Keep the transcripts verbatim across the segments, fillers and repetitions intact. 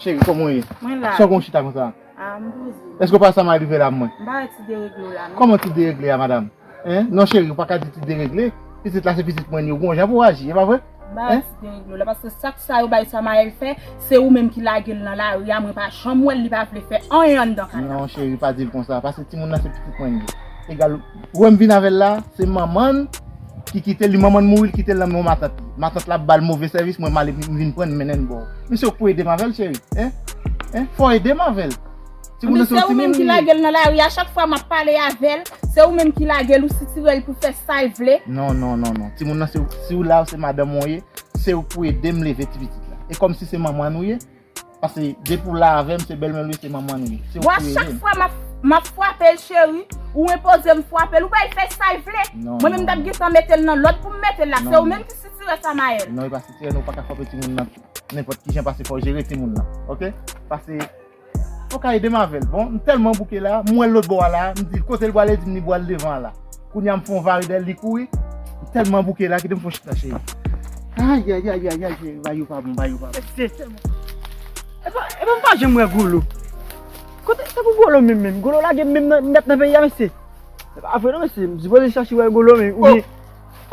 Cheri, kòman w ye? Mwen la. Sa w gen w chita konsa? Ah, m poze. Èske w pa sa mal rive la, mwen? M pa wè ti deregle w la, non. Kòman ti deregle a, madanm? Hein? Non, cheri, ou pa ka di ti deregle. Pitit la se pitit mwen, li, ou gon jan pou w aji, e pa vre? M pa wè ti deregle w la, paske sak sa yo bay Samael fè, se ou menm ki lage l nan lari a, mwen pa janm wè l, li pa vle fè anyen anndan kay la. Non, cheri, pa di l konsa, paske timoun nan se pitit mwen, li. Egal, ou wè m vin avè l la, se manman l ki kite l, li manman l mouri, l kite l nan men matant li. Matant la ap ba l move sèvis, mwen m ale m vin pran l, m mennen l ba w. Mesye, ou pou ede m avè l, cheri, hein? Hein? Fò w ede m avè l. Timoun nan se yon timoun li ye. Anben se ou menm ki lage l nan lari a, chak fwa m ap pale avè l, se ou menm ki lage l, ou sitire l pou fè sa l vle. Non, non, non, non. Timoun nan se, si w la, se madanm ou ye, se ou pou ede m leve ti pitit la. E kòmsi se manman nou ye, paske depi w la avè m, se bèlmè nou ye, se manman nou ye. Se ou pou ede m. Bon, chak fwa m ap, m ap frape l, cheri, ou enpoze m frape l, ou bay fè sa l vle. Non, non, non. Mwen menm m t ap gentan mete l nan lòd pou m mete l la. Se ou menm ki sitire Samael. Non, e pa sitire, non, ou pa ka frape timoun nan nenpòt ki jan, paske fò w jere timoun nan, oke? Paske Ou ka ede m avè l. Bon, m tèlman bouke la, m wè l lòt bò a la, m di l kote l prale, li di m li pral devan an la. Kounye a m fè yon vare dèyè l, li kouri. M tèlman bouke la, kite m fè yon chita, cheri. Ay, ay, ay, ay, ay, cheri, bagay yo pa bon, bagay yo pa bon. Mesye, tèlman. Epa, epa m pa janm wè Golo. Kote, tankou Golo menm, menm. Golo lage m menm nan, nèt nan peyi a, mesye. Se pa vre non, mesye. M sipoze chache wè Golo, men, oubyen.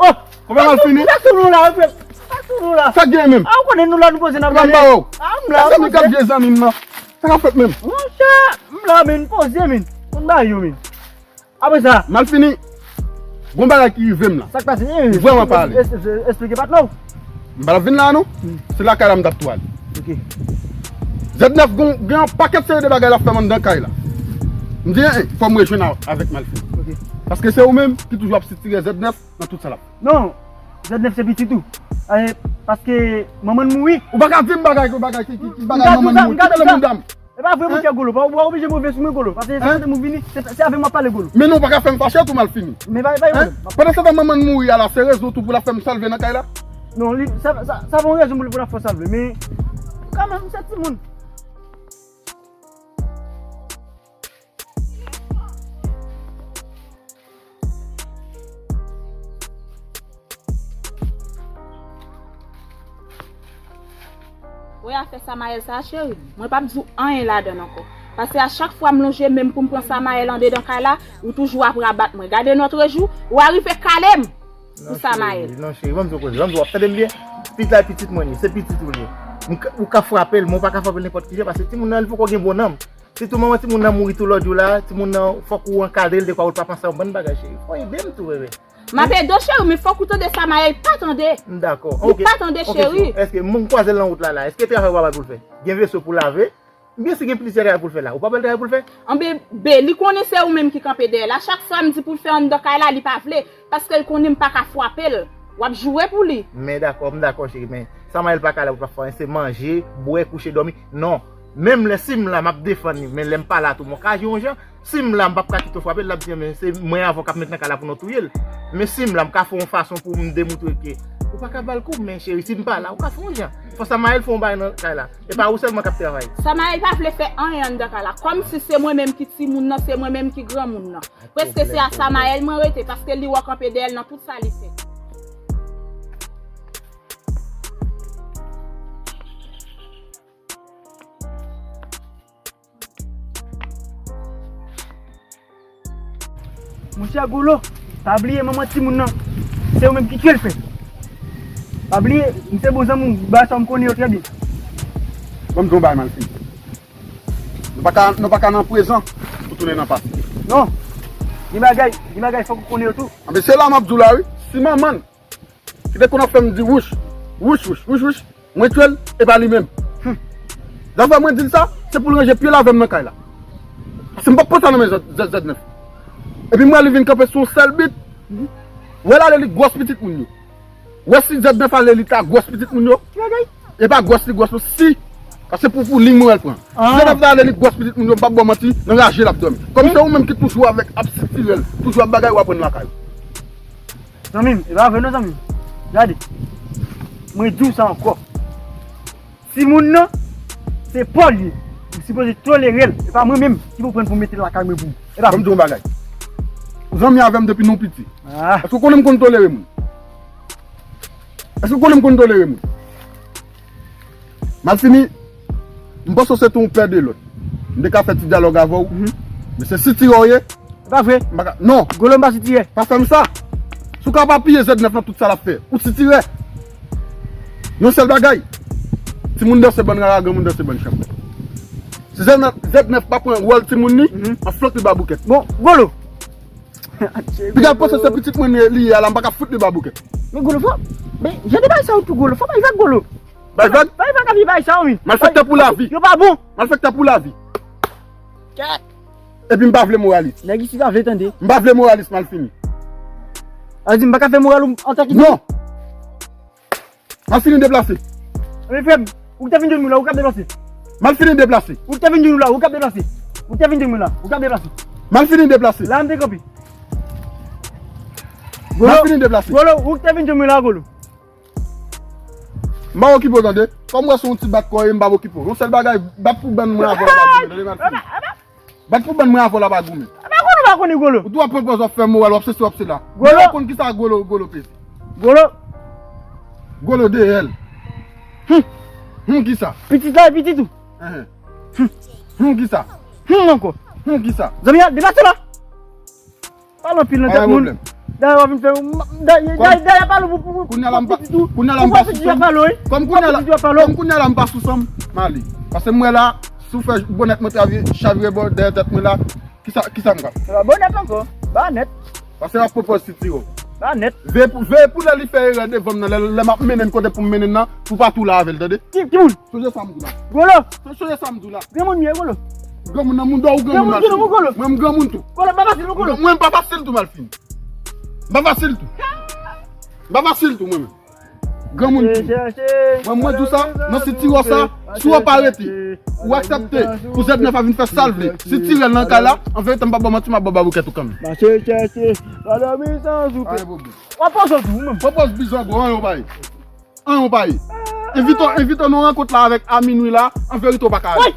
Oh! Kòman mal fini? Sa sou nou la, frè. Sa sou nou la. Sa k gen menm? A, ou konnen nou la, nou poze n ap gade. Kòman ba ou? A, m la, m la. Zanmi k ap vye zanmi m nan. Sa k ap fèt menm? Monchè, m la, men, poze, men. Konn ba yo, men. Apre sa. Mal fini. Gon bagay ki rive m la. Sa k pase? Vrèman pale. Esplike patnè w. M pa t ap vin la non. Se lakay la m t ap tou ale. Ok. Zèdnèf gon, gen yon pakèt seri de bagay l ap fè m anndan kay la. M di, en, fò m rejwenn a, avèk Malfini. Ok. Paske se ou menm ki toujou ap sitire Zèdnèf nan tout sa l ap fè. Non, Zèdnèf se pitit ou. Eh, paske manman l mouri. Ou pa ka di m bagay, bagay, ki, ki, ki bagay manman l mouri. Kite lemonn dam. E pa vre, monchè Golo. Pa, ou pa oblije move sou mwen, Golo. Paske se kote m vini, se, se avè m w ap pale, Golo. Men non, ou pa ka fè m fache tou, Malfini. Men pa, pa yon pwoblèm. Pandan se tan manman n mouri a la, se rezon tou pou l ap fè m sa l vle nan kay la? Non, li, sa, sa, sa pa yon rezon pou l, pou l ap fè sa l vle. Men, kanmenm, se timoun. Wè afè Samael sa, cheri, mwen p ap di w anyen ladan l ankò. Paske a chak fwa m lonje men m pou m pran Samael andedan kay la, ou toujou ap rabat mwen. Gade nòtrejou, ou arive kale m pou Samael. Non, cheri, ban m di w koze, ban m di w, w ap tande m byen? Pitit la, pitit mwen li, se pitit ou li ye. M ka, ou ka frape l, men w pa ka frape l nenpòt ki jan, paske timoun nan, li poko gen bon nanm. Sitou manman timoun nan mouri tou lòt jou la, timoun nan, fòk ou ankadre l, dekwa ou pa panse a yon bann bagay, cheri. Fò ede m tou, bebe. M ap ede w, cheri, men fòk ou tande Samael pa tande. M dakò. Li pa tande, cheri. Èske moun kwaze l nan wout la, la, èske travay w pa bay pou l fè? Gen veso pou lave? Byen si gen plizyè travay pou l fè la. Ou pa bay l travay pou l fè? Anben, be, li konnen se ou menm ki kanpe dèyè l. A chak fwa m di pou l fè anndan kay la, li pa vle. Paske l konnen m pa ka frape l. W ap joure pou li. Men dakò, m dakò, cheri, men Samael pa ka la pou l pa fè anyen. Se manje, bwè, kouche, dòmi. Non. Menm lè si m la, m ap defann li. Men lè m pa la tou, mwen ka aji yon jan. Si m la, m p ap ka kite w frape l, l ap di, men se mwen avè w k ap met nan kay la pou nou touye l. Men si m la, m ka fè yon fason pou m demontre ke ou pa ka ba l kou, men cheri, si m pa la, ou ka fè yon jan. Fò Samael fè yon bagay nan kay la. E pa ou sèlman k ap travay. Samael pa vle fè anyen anndan kay la. Kòmsi se mwen menm ki timoun nan, se mwen menm ki granmoun nan. Prèske se a Samael mwen rete, paske li wè w kanpe dèyè l nan tout sa li fè. Monchè Golo, pa bliye manman timoun nan, se ou menm ki tye l, frè. Pa bliye, m se bon zanmi w, bagay sa yo m konnen yo trè byen. Ban m di w bagay, Malfini. Nou pa ka, nou pa ka nan prezan pou tounen nan pase. Non. Gen bagay, gen bagay fòk ou konnen yo tou. Anben, se la m ap di w la, wi. Si manman l ki te konn ap fè m di wouch, wouch, wouch, wouch, wouch, mwen tye l, e pa li menm. Hum. Zafè mwen di l sa, se pou l ranje pye l avè m nan kay la. Paske m p ap pran sa nan men Z, Z, Zèdnèf. Epi m wè li vin kanpe sou yon sèl bit. Wè l ale li gwòs pitit moun yo. Wè si Zèdnèf ale li ta gwòs pitit moun yo. E pa gwòs li gwòs non, si. Paske pou, pou liy mwen wè l pran. Si Zèdnèf ta ale li gwòs pitit moun yo, m p ap ba w manti, nan raje l ap dòmi. Kòm se ou menm ki toujou avèk, ap sitire l, toujou ap bagay, w ap pran lakay ou. Zanmi m, e pa vre non, zanmi m. Gade. Mwen di w sa ankò. Timoun nan, se pa w l ye. Ou sipoze tolere l. E pa mwen menm ki pou pran l pou mete l lakay mwen pou ou. E pa vre. Ban m di w yon bagay. Ou zanmi avè m depi nou piti. Ah. Èske w konnen m konn tolere moun? Èske w konnen m konn tolere moun? Malfini, M panse w se tou yon pè de lòt. M te ka fè ti dyalòg avè w. Mhm. Men se sitirè w ye. E pa vre. M pa ka, non. Golo, m pa sitirè. Pa fè m sa. Si w ka pa piye Z nèf nan tout sa l ap fè, ou sitirè. Yon sèl bagay. Timoun danse bann rara, granmoun danse bann chanpè. Si Z nèf, Z nèf pa pran wòl timoun li, mhm, an flòt li ba boukèt. Bon, Golo. Piga l panse se pitit mwen li ye a la, m pa ka fout li ba boukèt. Men Golo, fò, men jan de bagay sa yo tou Golo, fò bay vag Golo. Bay vag? Bay vag ap bay sa yo, wi. Malfektè pou lavi. Yo pa bon. Malfektè pou lavi. Kèt. Epi m pa vle moralis. Nèg isi pa vle tande. M pa vle moralis, malfini. A di m pa ka fè moral ou antan ki... Non. Malfini deplase. Men frè m, ou te vin jwenn mwen la, ou k ap deplase. Malfini deplase. Ou te vin jwenn mwen la, ou k ap deplase. Ou te vin jwenn mwen la, ou k ap deplase. Malfini deplase. La m te kanpe. Golo, Malfini deplase. Golo, ou te vin jwenn mwen la, Golo. M pa okipe w tande. Kòm w wè se yon ti bat kò ye, m pa okipe w. Yon sèl bagay, bat pou bann mwen avè w la, tande, Malfini. Bat pou bann mwen avè w la pa goumen. Apa Golo pa konnen Golo? Ou tou ap pran pòz w ap fè moral, w ap sesi, w ap sela. Golo. Ou konn kisa Golo, Golo peze? Golo. Golo de èl. Hum. Hum kisa? Pitit la, pitit ou? Ehe. Hum. Hum kisa? Hum ankò. Hum kisa? Zanmi a, deplase la. Pale anpil nan tèt moun. Dayè w ap vin fè, dayè, dayè, dayè pale pou, pou, pou, pou pitit ou. Kounye a la m pa, kounye a la m pa sou sanm. Kòm kounye a la, kòm kounye a la m pa sou sanm, m ale. Paske m wè la, si w fè bonèt mwen travye, chavire bò dèyè tèt mwen la, kisa, kisa m ka fè? Se pa bonèt ankò, banèt. Paske w ap pran pòz sitirè w. Banèt. Veye pou, veye pou lè li fè erè devan m nan, lè, lè m ap mennen l kote pou m mennen l nan, pou w pa tou la avè l, tande? Ki, ki moun? Sonje sa m di w la. Golo. Sonje sa m di w la. Granmoun m ye, Golo. Granmoun nan moun dò ou granmoun nan. Granmoun, Golo. Mwen m granmoun tou. Golo, pa fasil, non, Golo. Mwen m pa fasil tou, Malfini. M pa fasil tou. M pa fasil tou, mwen menm. Granmoun tou. Mwen, mwen di w sa, nan sitirè w sa, si w pa rete, ou aksepte pou Z nèf a vin fè sa l vle. Sitirè l nan kay la, an verite, m pa ba w manti, m ap ba w baboukèt ou kanmenm. Mache chèche, pa dòmi san soupe. Pa gen pwoblèm. W ap poze w tou, ou menm. Pran pòz bizango, an yo bay. An, ou pa ye. Envite w, envite w nan rankont la avèk a minwi la, an verite w pa ka ale.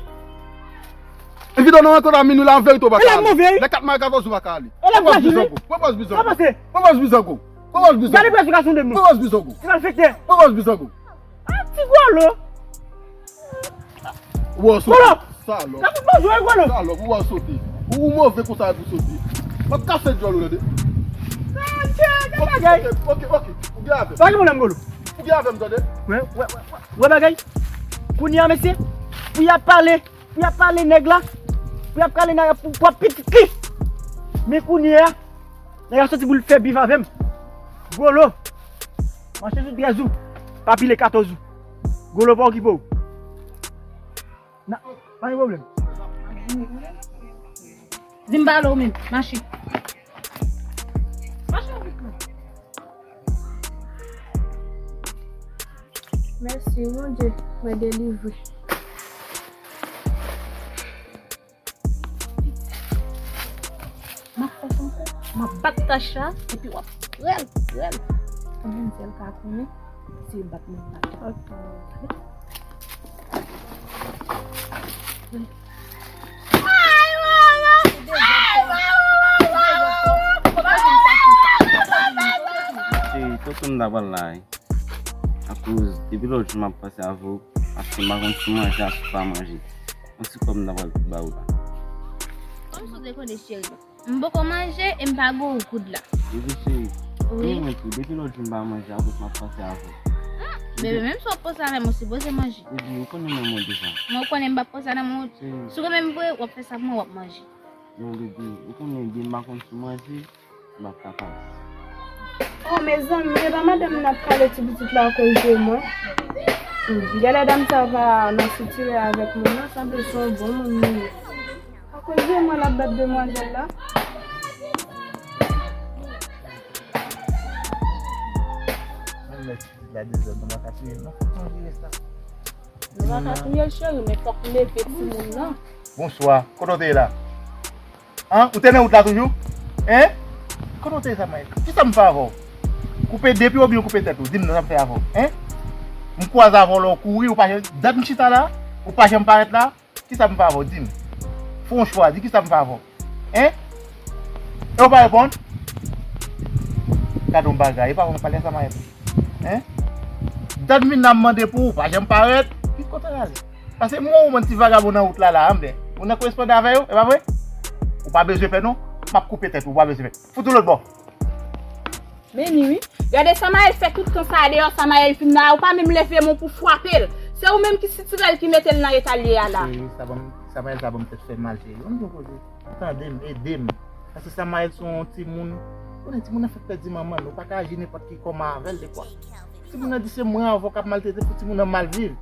Envite w nan rankont a minwi la, an verite w pa ka ale. Lè kat mwa katòz ou pa ka ale. Pran pòz bizango. Pran pòz bizango. Pran pòz bizango. Pran pòz bizango. Gade prèske gason de mwen. Pran pòz bizango. Ti malfektè. Pran pòz bizango. Ah, ti Golo. Ou wè w soti. Golo! Salòp. Sa fout manje w, Golo. Salòp, ou wè w soti. Ou, ou move konsa epi w soti. M ap kase djòl ou, tande. Sa, tchè, gade bagay. Ok, ok, ok. Ou gen avè m. Pa gen pwoblèm, Golo. Ou gen avè m, tande. Wè, wè, wè, wè. Wè bagay. Kounye a, mesye, pou y ap pale, pou y ap pale nèg la, pou y ap pale nèg la, pou, pou ap pitit li. Men kounye a, nèg la soti pou l fè bif avè m. Golo. Mache sou trèz ou. Pa pile katòz ou. Golo, pa okipe w. Nan, pa gen pwoblèm. Di m pale w menm, mache. Mache w vit non. Mèsi, Bondye, mwen delivre. M ap fè sa ankò. M ap bat tach la, epi w ap pral, pral. Pou moun sèl ka konnen, se bat mwen bat. Ok. Cheri, tonton m ta pral la wi. Akoz, depi lòt jou m ap pase avè w, paske m pa konn si w manje, si w pa manje. Yon ti kòb m ta pral ba ou la. Kòmsi w te konnen, cheri? M poko manje e m pa gwo goud la. Bebe cheri, wi, mwen tou, depi lòt jou m pa manje akoz m ap panse avè w. Hmm, bebe, menm si w ap panse avè m, ou sipoze manje. Bebe, ou konnen m renmen w deja. Mwen konnen m p ap panse avè w. Cheri. Si w renmen m vre, w ap fè sa pou mwen, w ap manje. Non, bebe, ou konnen depi m pa konn si w manje, m p ap kapab. Oh, mezanmi, e pa madanm nan ap pale ti pitit la akoz de mwen. Hmm, genlè dam sa pa nan sitirè avèk mwen non, sanble se yon bon moun li ye. Akoz de mwen l ap bat demwazèl la. Menm lè ti pitit la dezòd, nou pa ka touye l non, fòk nou jere sa. Nou pa ka touye l, cheri, men fòk leve timoun nan. Bonswa, kote w te ye la? An, ou te nan wout la toujou? Hein? Kote w te ye sa, Mayèt? Kisa m fè avè w? Koupe de pye w oubyen koupe tèt ou? Di m non, sa m fè avè w? Hein? M kwaze avè w lè w kouri, ou pa janm, dat m chita la, ou pa janm parèt la. Kisa m fè avè w? Di m. Fè yon chwa, di kisa m fè avè w? Hein? E w pa reponn? Gade yon bagay, e pa konn pale sa, Mayèt. Hein? Dat m vin la m mande pou ou, ou pa janm parèt. Ki kote w ale? Pase mwen ou mwen ti vagabon nan wout la la, anben. Ou nan korespondan avè yo, e pa vre? Ou pa bezwen pè non. M ap koupe tèt ou, ou pa bezwen pè. Fout ou lòt bò. Men ni wi. Gade Samayèl fè tout tan sa a deyò, Samayèl fin la, ou pa menm leve men w pou frape l. Se ou menm ki sitirè l ki mete l nan eta l ye a la. Cheri, sa ban m, Samayèl sa ban m tèt fè mal, cheri. Ann gon koze. Tande m, ede m. Paske Samayèl se yon timoun. Ou konnen timoun nan fèk pèdi manman l, ou pa ka aji nenpòt ki kòman avè l defwa. Timoun nan di se mwen avè w k ap maltrete pou timoun nan mal viv.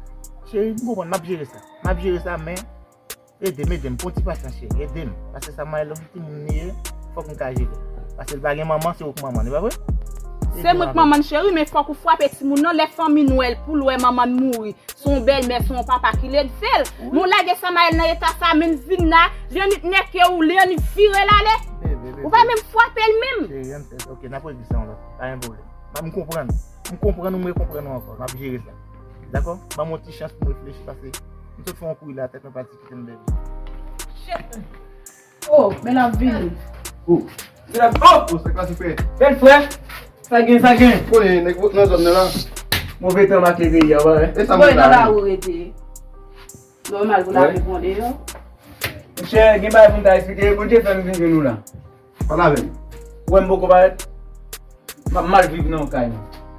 Cheri, m konprann, m ap jere sa. M ap jere sa, men ede m, ede m. Pran ti pasyans, cheri, ede m. Paske Samayèl, yon timoun li ye, fòk m ka jere. Paske l pa gen manman, se ou k manman l, e pa vre? Se mwen k manman l, cheri, men fòk ou frape timoun nan, lè fanmi n wè l, pou l wè manman n mouri. Se yon bèlmè, se yon papa ki leve l. Men w lage Samayèl nan eta sa, men l vin la, li annik nèke ou, li annik vire l ale. Ou pa menm frape l menm. Cheri, ann fè sa. Ok, n ap regle sa yon lòt. Pa gen pwoblèm. M konprann. M konprann ou, m rekonprann ou ankò. M ap jere sa. Dakò? Ban m yon ti chans pou m reflechi, paske m sot fè yon kouri la, tèt mwen pati kite m bèl. Oh, men l ap vini. Oh. Men l ap, oh! Oh, sa k pase, frè? Bèl frè. Sa gen, sa gen? Konnen nèg nan zòn nan la. Move tan make peyi a, w pa wè? E sa mwen la. Lari rete. Nòmal pou lave pon deyò. Monchè, gen bagay pou m ta eksplike. Bondye fè m vin jwenn ou la. Pale avè m. Ou wè m poko parèt? M ap mal viv nan yon kay.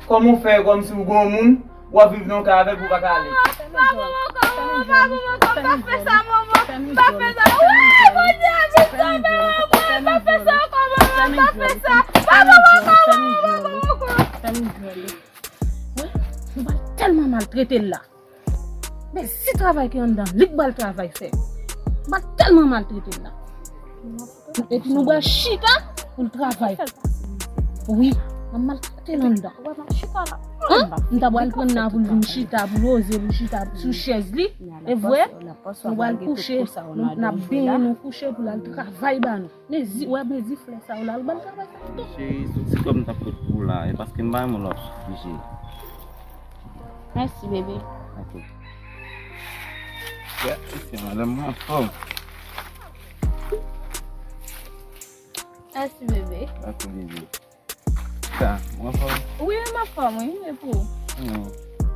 Kòman w fè kòmsi w gon moun, w ap viv nan yon kay avè l pou w pa ka ale? Papa, poko, papa, poko, pa fè sa, manman. Pa fè sa. Woy, Bondye, vin sove mwen, pa fè sa ankò, manman, pa fè sa. Papa, poko, papa, poko. Wi, nou pral tèlman maltrete l la. Men si travay ki anndan, li k pral travay fè. M pa tèlman maltrete l la. Epi nou pral chita pou l travay. Wi, m ap maltrete l anndan. An? M ta pral pran nan pou l vin chita, pou l oze, pou l chita sou chèz li. E vre, nou pral kouche, nou, n ap benyen, nou kouche pou l al travay ba nou. Mezi, w ap mezi flè sa yo la, l ban travay sa yo tou. Cheri, sou ti kòb m t ap pot pou w la, e paske m pa renmen w ap soufri, cheri. Mèsi, bebe. Ok. Ya, mèsi, madanm, mwen anfòm. Mèsi, bebe. Ok, bebe. Sa, ou anfòm? Wi, m anfòm, wi, e pou ou? Hmm.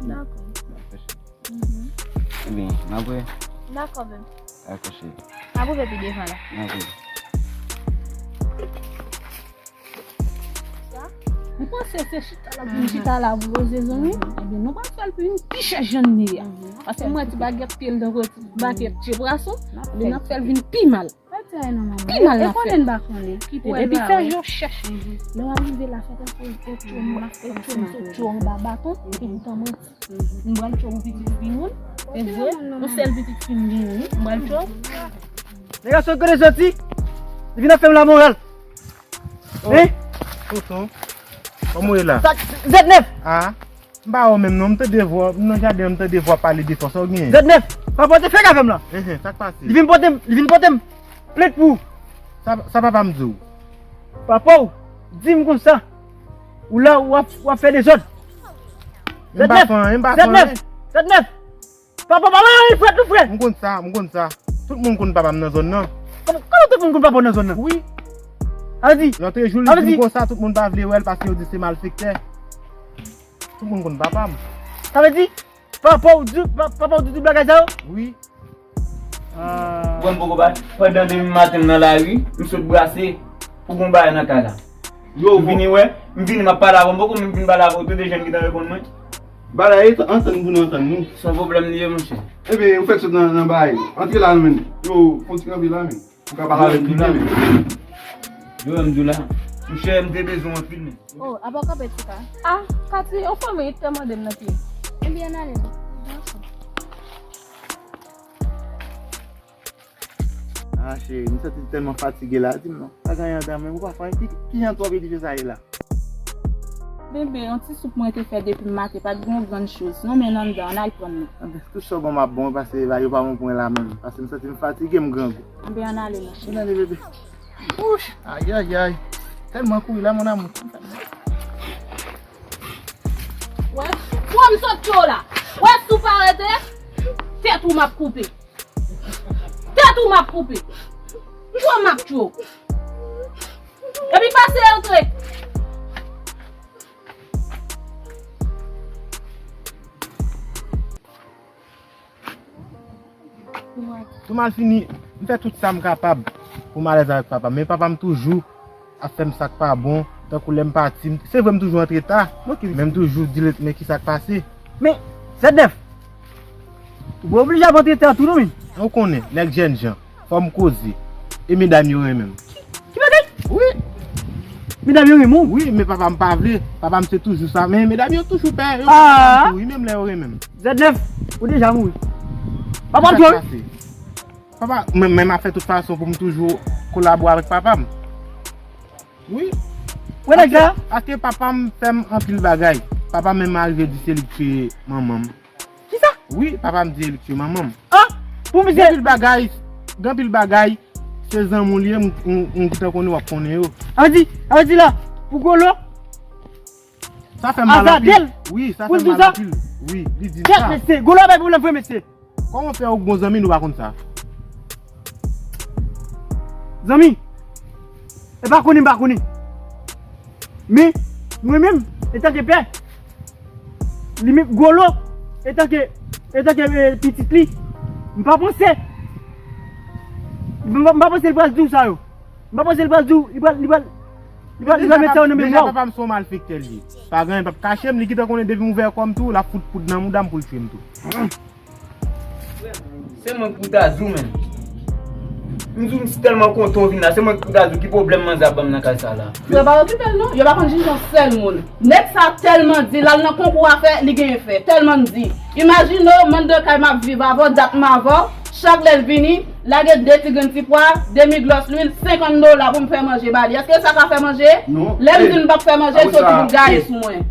Dakò. Dakò, cheri. Mhm. Ebyen, n ap wè. Dakò, bebe. Dakò, cheri. N ap wè pi devan la. N ap wè. Sa? M panse se chita la pou m chita la pou poze zanmi. Ebyen, nou pral fè l vin pi chè jan n ye a. Paske m wè ti bagèt pye l tankou ti bagèt pye pwason. Ebyen, n ap fè l vin pi mal. Pi mal n ap fè l. Epi fè je w chèch. Lè w arive la, fè tankou ou tchwe m, ou tchwe m sot tchwe w anba baton, epi w tan manti. M pral tchwe w pitit fi moun. E vre, yon sèl pitit fi m genyen, wi. M pral tchwe w. Nèg la sot kote soti, li vin ap fè m lamoral. Hein? Tonton, kòman w ye la? Sa, zèt nèf. Ah, m pa wè w menm non, m tande vwa, m nan jaden an, m tande vwa pale defò, sa w genyen? Zèt nèf, papa w te fèk avè m la. Enhen, sa k pase? Li vin pote m, li vin pote m plent pou ou. Sa, sa papa m di w? Papa w di m konsa, ou la, w ap, w ap fè dezòd. M pa fè anyen, m pa fè anyen. Zèt nèf, zèt nèf. Papa, papa, li frèt, li frèt. M konn sa, m konn sa. Tout moun konn papa m nan zòn nan. Kòman, kòman tout moun konn papa w nan zòn nan? Wi. Sa vle di, lòt jou, li di m konsa, tout moun pa vle wè l paske yo di se malfektè. Tout moun konn papa m. Sa vle di, papa w di, pa-, papa w di tout bagay sa yo? Wi. Ah. Ou wè m poko pa, pandan demen maten m nan lari, m sot brase pou gon bagay nan kay la. Yo, m vini wè, m vini m ap pale avè w, m poko menm fin pale avè w, tande jan l gentan reponn mwen. Bagay, antann pou nou antann nou. Se yon pwoblèm li ye, monchè. Ebyen, ou fèk sot nan, nan bagay. Antre la, menm. Yo, fè yon ti kanpe la, menm. Ou ka pale avè m pi byen, menm. Yo, m di w la. Monchè, m te bezwen w anpil, menm. Oh, apa w kanpe, Tika? Ah, Kati, yon fanmi te mande m nan pye. Ebyen, ann ale non. Ah, cheri, m santi m tèlman fatige la, di m non. Pa gen anyen anndan menm, ou pa fè anyen. Ki, ki jan twòp edifye sa ye la? Bebe, yon ti soup mwen te fè depi maten, pa t gen yon grann choz. Non, men anndan, ann al pran li. Anben, tout sa w ban m ap bon, paske yo pa bon pou mwen la menm. Paske m santi m fatige, m grangou. Anben, ann ale, monchè. Ann ale, bebe. Wouch, ayayay. Tèlman kouri la, mon amour. Wè, wè m sot tchwe w la. Wè si w pa rete, tèt ou m ap koupe. Tèt ou m ap koupe. M tchwe w, m ap tchwe w. Epi pase antre. Tou malfini, m fè tout sa m kapab pou m alèz avèk papa m. Men papa m toujou ap fè m sa k pa bon, tankou lè m pati. M- Se vre m toujou antre ta, men m toujou di l men ki sa k pase. Men, Zèt nèf, ou pa oblije ap antre ta tou non, men. Ou konnen, nèg jènjan, fò m koze. E medam yo renmen m. Ki bagay? Wi. Medam yo renmen w? Wi, men papa m pa vle. Papa m se toujou sa. Men medam yo toujou pè. Yo Ah. Wi, menm lè yo renmen m. Zèt nèf, ou deja mouri. Papa m Sa k twa, wi. Pase? Papa, mwen, mwen m ap fè tout fason pou m toujou kolabore avèk papa m. Wi. Wè nèg sa? Paske, paske papa m fè m anpil bagay. Papa m menm arive di se li k tiye manman m. Kisa? Wi, papa m di se li k tiye manman m. Ah! Pou misye. Gen anpil bagay, gen anpil bagay, se zanmi w li ye, m, m, m gentan konnen w ap konnen yo. Sa vle di, sa vle di la, pou Golo, Sa fè m mal anpil. Azadel? Wi, sa fè m mal anpil. Wi, li di m sa. Kèt mesye, Golo bay pwoblèm vre mesye. Kòman w fè ou bon zanmi nou pa konn sa? Zanmi, e pa konnen m pa konnen. Men, mwen menm, etanke pè, li menm Golo, etanke, etanke eh, pitit li, m pa panse, m pa, m pa panse li pral di w sa yo. M pa panse li pral di w, li pral, li pral, li pral, li pral met sa yo nan memwa w. Deja papa m se yon malfektè li ye. Pa gen anyen, p ap kache m, li gentan konnen depi m ouvè kò m tou, l ap fout poud nan mouda m pou l tiye m tou. Se mwen k pou ta di w, menm. M di w, m tèlman kontan w vin la. Se mwen k pou ta di w ki pwoblèm manzè ap ban m nan kay sa la. Frè, pa okipe l non. Yo pa konn jije yon sèl moun. Nèg sa tèlman di, l al nan konkou a fè, li genyen fè. Tèlman di. Imajine w, mann de kay m ap viv avè w, dat m avè w. Chak lè l vini, lage de ti grenn ti pwa, de miglòs lwil, senkant dola pou m fè manje ba li. Èske sa ka fè manje? Non. Lè m di l m p ap fè manje, l soti pou l gaye sou mwen.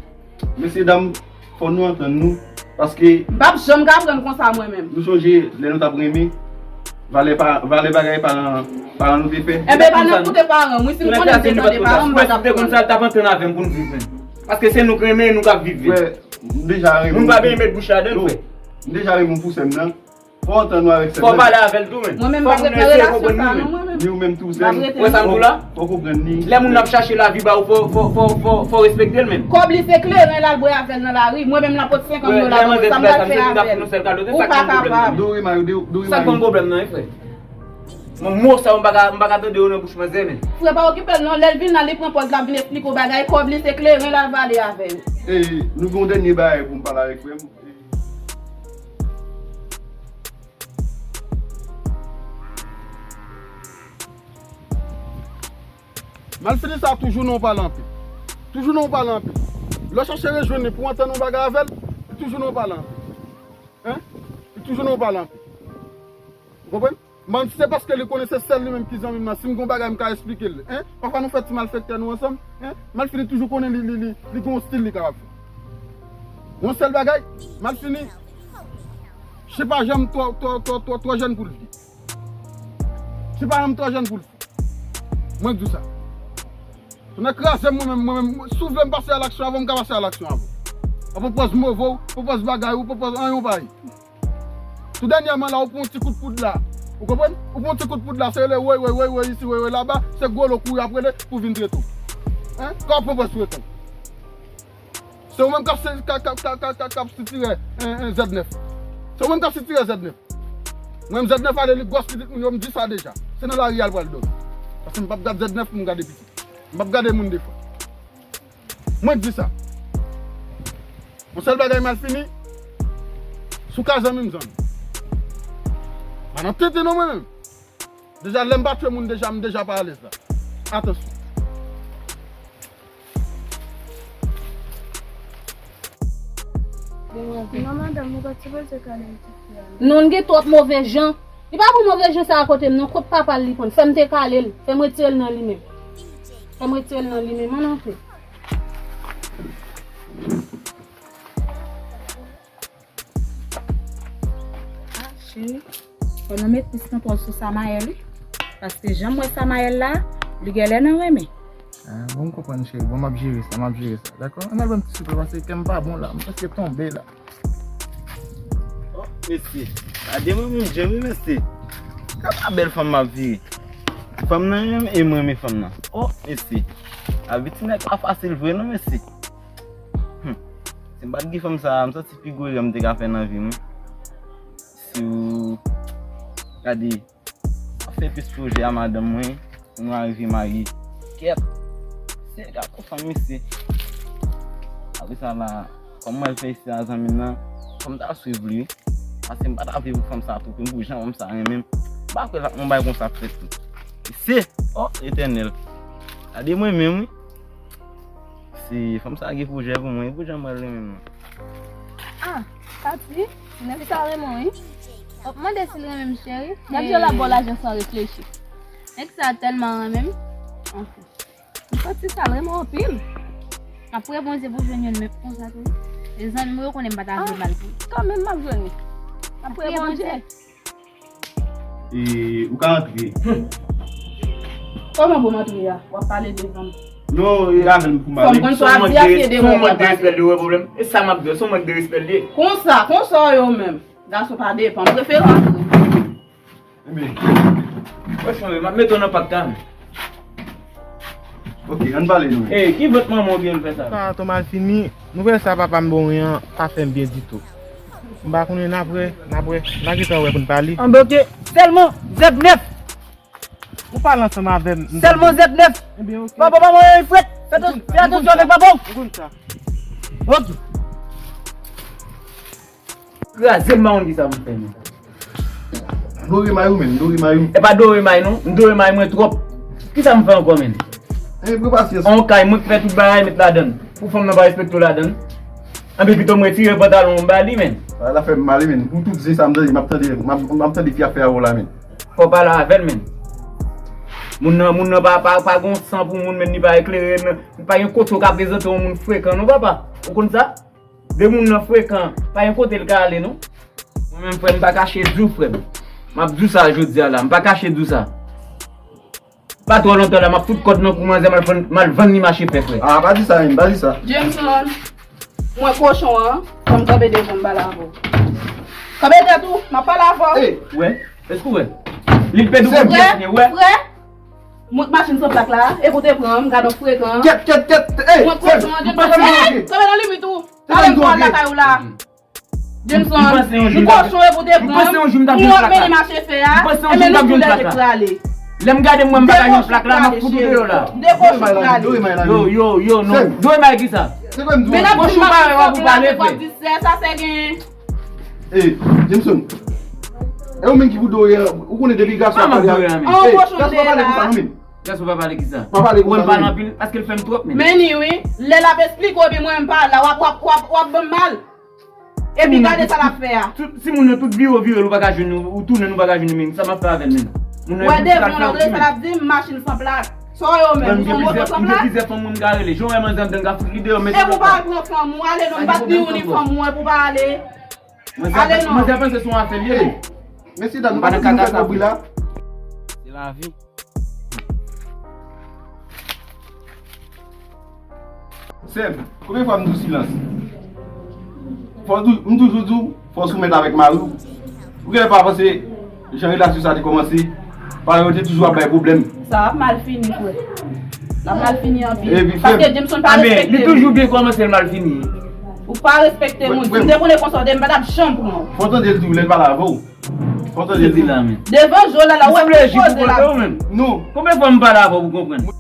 Mesye dam, fò nou antann nou, paske m p ap janm ka pran l konsa mwen menm. Nou sonje lè nou t ap renmen, valè pa, valè bagay paran, paran nou te fè. Enben, pa nan koute paran m, wi, si m konnen m te tande paran m, m pa t ap pran l. Konsa l t ap antann avè m pou n viv menm. Paske se nou k renmen, nou k ap viv vre. M deja renmen. Moun pa bezwen met bouch ladan l, frè. M deja renmen pou sè m nan. Fò antann nou avèk sè m nan. Fò pale avè l tou, men. Mwen menm, m pa t ret nan relasyon sa, non, mwen menm. Ni ou menm tou, sè m. Wè sa m di w la? Fò konprann ni. Lè moun nan ap chache lavi ba ou, fò, fò, fò, fò, fò respekte l menm. Kòb li se kleren l al bwè avè l nan lari. Mwen menm, l ap pot senkant dola ban mwen, sa m pral fè avè l? Ou pa kapab. Douri mayou, douri mayou. Sa k ban m pwoblèm nan, wi, frè? Mwen, mo sa yo, m pa ka, m pa ka tande yo nan bouch manzè, men. Frè, pa okipe l non, lè l vin la, li pran pòz l ap vin eksplike w bagay, kòb li se kleren l al vale avè l. E, nou gen yon dènye bagay pou m pale avèk frè m. Malfini sa toujou nan yon pale anpil. Toujou nan yon pale anpil. Lè w chache rejwenn li pou w antann yon bagay avè l, li toujou nan yon pale anpil. Hein? Li toujou nan yon pale anpil. Ou konprann? Man, se paske li konnen se sèl li menm ki zanmi m nan. Si m gen yon bagay, m ka eksplike l. Hein? Pafwa nou fè ti malfektè nou ansanm. Hein? Malfini toujou konnen li, li, li, li gen yon stil li kapab fè. Yon sèl bagay, Malfini, se pa janm twò, twò, twò, twò, twò jèn pou l vye. Se pa janm twò jèn pou l fou. Mwen k di w sa. Tonnè kraze m, mwen menm, mwen menm, si w vle m pase a laksyon avè w, m ka pase a laksyon avè w. Ou pran pòz move w, pran pòz bagay ou, pran pòz anyen w pa ye. Tou dènyèman la, ou pran yon ti kout poud la. Ou konprann? Ou pran yon ti kout poud la, se rele woy, woy, woy, woy isi, woy, woy laba, se Golo kouri ap rele pou vin trete w. Hein? Kòman w pran pòz trete w? Se ou menm k ap se- k ap, k ap, k ap, k ap, k ap, k ap sitire, en, en, Zèt nèf. Se ou menm k ap sitire Zèt nèf. Mwen menm Zèt nèf ale li gwòs pitit moun yo, m di sa deja. Se nan lari a l pral dòmi. Paske m p ap gad Zèt nèf pou m gade pitit. M p ap gade moun defwa. Mwen k di sa. Yon sèl bagay Malfini, si w ka zanmi m, zanmi. Pa nan tenten non mwen menm. Deja, lè m pa tchwe moun deja, m deja pa alèz la. Atansyon. Demwazèl. Non, madanm, nou pa t sipoze kale yon ti fi a, non. Non, n gen twòp move jan. Li pa pou move jan sa a kote m, non. Kot papa l li pran l? Fè m te kale l. Fè m retire l nan li menm. Fè m retire l nan li menm. Ann antre. Ah, cheri, fò nou met plis kontwòl sou Samayèl, wi. Paske jan m wè Samayèl la, li genlè nan renmen. Ah, bon, m konprann, cheri. Bon, m ap jere sa, m ap jere sa. Dakò? Ann al ban m ti soupe, paske kè m pa bon la. M prèske tonbe la. Oh, mesye. Gade mwen menm, jan wi, mesye. Gade sa bèl fanm m ap vire. Fanm nan renmen m e mwen renmen fanm nan. Oh, mesye. Lavi ti nèg pa fasil vre non, mesye. Hmm. Si m pa t gen fanm sa a, m santi pi gwo erè m te ka fè nan vi m, wi. Si w, Gade, ap fè plis pwojè a madanm mwen, pou nou arive marye. Kèt! Se gad yon fanm misye. Apre sa la, kòm mwen fè isi a zanmi m nan, fò m ta swiv li, wi. Paske m pa ta vle pou fanm sa twonpe m, pou jan fanm sa renmen m. M pa kwè l ap yon bagay konsa ap fèt tou. Se, o, Letènèl. Gade mwen menm, wi. Se fanm sa gen pwojè pou mwen, pou jan mwen renmen m nan. Ah, Tati, nèg sa renmen w, wi. W ap mande si l renmen m, cheri. Nèg yo la ba w lajan san reflechi. Nèg sa tèlman renmen m. Anfen. M santi sa l renmen w anpil. M ap priye Bondye pou jwenn youn menm konsa tou. E zanmi m yo konnen m pa ta vle mal pou. Kanmenm m ap jwenn li. M ap priye Bondye. E, ou ka antre. Kòman bon m antre a? W ap pale devan m. Non, e avè l pou m pale. Fò m konn swazi a pye devan w pral pale. Se yon mank de respè l ye, ou wè pwoblèm? E sa m ap di w, se yon mank de respè l ye. Konsa, konsa w ye w menm. Gason pa depan, m prefere antre. Ebyen, wè chonje, m ap mete w nan pak ta. Ok, ann pale nou. Ey, ki vant manman w gen l fè sa? Sa tonbe mal fini. Nouvèl sa papa m ba mwen an pa fè m byen ditou. M pa konnen n ap wè, n ap wè. N a gentan wè pou n pale. Anben ok. Sèlman zèt nèf. Ou pale ansanm avè m. Sèlman zèt nèf. Ebyen ok. Papa, papa, mwen frèt. Fè tan-, fè atansyon avèk papa w. Ou konn sa. Ok. Kraze m, pa konn kisa m fè, men. Dore may ou, men, dore may ou. E pa dore may, non. M dore may mwen twòp. Kisa m fè ankò, men? E, pran pasyans. On kay, mwen k fè tout bagay, met ladann. Pou fanm nan pa respekte w ladann. Anben, pito m retire pantalon m ba li, men. A, l ap fè m mal, men. Pou tout zen sa m tande, m ap tande, m ap, m ap tande fi ap fè avè w la, men. Fò w pale avè l, men. Moun nan, moun nan pa, pa, pa gon san pou moun, men li pa eklere, men li pa gen kote w ka prezante yon moun frekan, non, papa. Ou konn sa? De moun nan frekan, pa gen kote l ka ale non. Mwen menm frè m, m pa kache di w frè m. M ap di w sa jodi a la, m pa kache di w sa. Pa twò lontan la, m ap fout kòd nan kou manzè, m al vann, m al vann li mache fè frè. Ah, pa di sa menm, pa di sa. Jameson, mwen kochon an, fò m kanpe devan m pale avè w. Kanpe dèyè tou, m ap pale avè w. Ey! Wè, èske w wè? Li pèdi w frè, frè. Mwen machin san plak la, e pou te pran m, gade w frekan. Kèt, kèt, kèt, ey! Mwen kochon an, Jameson, ey! Kanpe nan limit ou. Talè m pral lakay ou la. Jameson, m kochon e pou te pran m. Ou ap mennen mache fè a. Enben nou tou lè te prale. Lè m gade m wè m pa ka jwenn plak la, m ap fout ou deyò la. De kochon prale. Yo, yo, yo, non. Dwe may kisa? Men n ap di m mache fè w ap di sè sa sè gen. Ey, Jameson. E ou menm ki pou dwe, ou konnen depi gason ap pale a. An kochon dwe la. Gason pa pale kisa? Pa pale konsa. Ou wè m pale anpil, paske l fè m twòp menm. Men ni wi, lè l ap esplike w epi mwen m pa la, w ap, w ap, w ap, w ap ban m mal. Epi gade sa l ap fè a. Si moun nan tout vire w vire l, ou pa ka jwenn, ou tounen, ou pa ka jwenn li menm. Sa m ap fè avè l menm? Moun nan tout al fè w tounen. Wè devan w la, ou tande sa l ap di m, machin san plak. Sa w ye w menm, ou se yon moto san plak? M gen plizyè fanm mwen m ka rele. Jan w wè manzè m dan ka fout li deyò, mete l nan pòt. Epi w pa al pran fanm ou, ale non, m pa t ni ou ni fanm ou, epi w pa ale. Ale non. Manzè panse se yon afè l ye. Mesye dam, nou pa soti nou fè kòb wi la. Se lavi. Sè m, konbyen fwa m di w silans? Fò w tou, m toujou di w, fò w soumèt avèk mari w. Ou genlè pa panse jan relasyon sa te kòmanse, paran yo te toujou ap bay pwoblèm. Sa ap mal fini, frè. L ap mal fini anpil. Epi, frè m. Paske Jameson pa respekte m. Li toujou byen kòmanse, l mal fini. Ou pa respekte moun. Si m te konnen konsa w te, m pa t ap janm pran w. Fò w tande l di w lè l pale avè w. Fò w tande l di w. Devan je w la, la, ou wè m poze la. Non. Konbyen fwa m pale avè w pou w konprann?